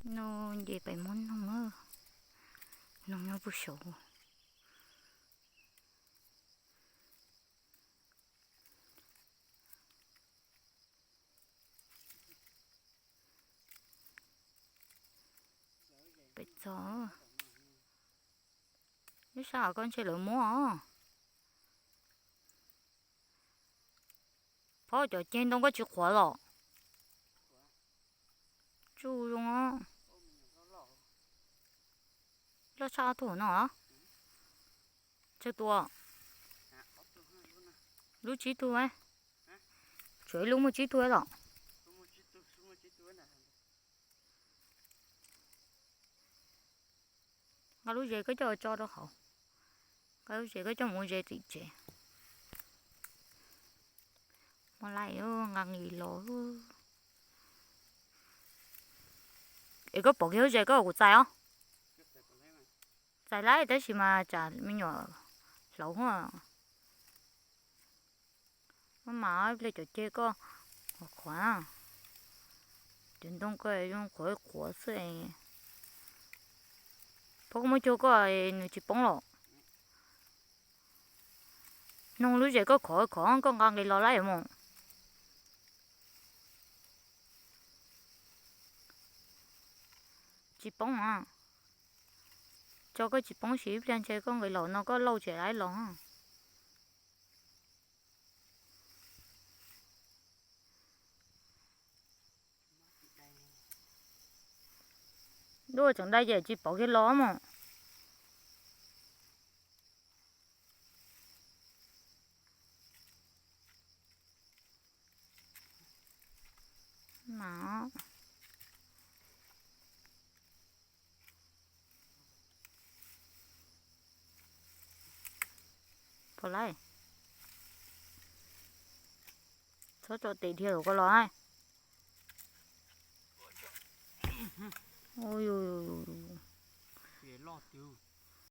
No nce pem muab noog, noog nyob puag saud. Pem txog. Lub sab hauv koj ntshe lawv muab os. Phob cov ceg ntoo koj tsis qhuav los? Tsuj zoo. Loj tshaj ob tug no. Tsawg tus? Lub tsib tug. Tshuav ib lub muaj tsib tug los? Nqa lub zes koj coj tso rau hauv. Nqa lub zes koj coj mus ze tim tsev. Muaj laij, nqa nqis los. Es koj pom kiag lub zes koj kuv txais os. Txais laij tab sis mas tsam me nyuam hlauv. Maj mam ib pliag cov ceg koj qhuav, cov ntoo koj zoo qhuav qhuav xwb. Phob koj muab cuag koj nws tsis poob los? Noog lub zes koj khov khov koj nqa nqis los laij mus. Tsis poob. Tso koj tsis poob sis ib pliag ntshe koj nqis los no koj lauj tsis laib los. Duaj tseem dai ces tsis pov kiag los mus. Pom lawm. Txhob tso tes dhia rau koj los. Ua, loj tiag.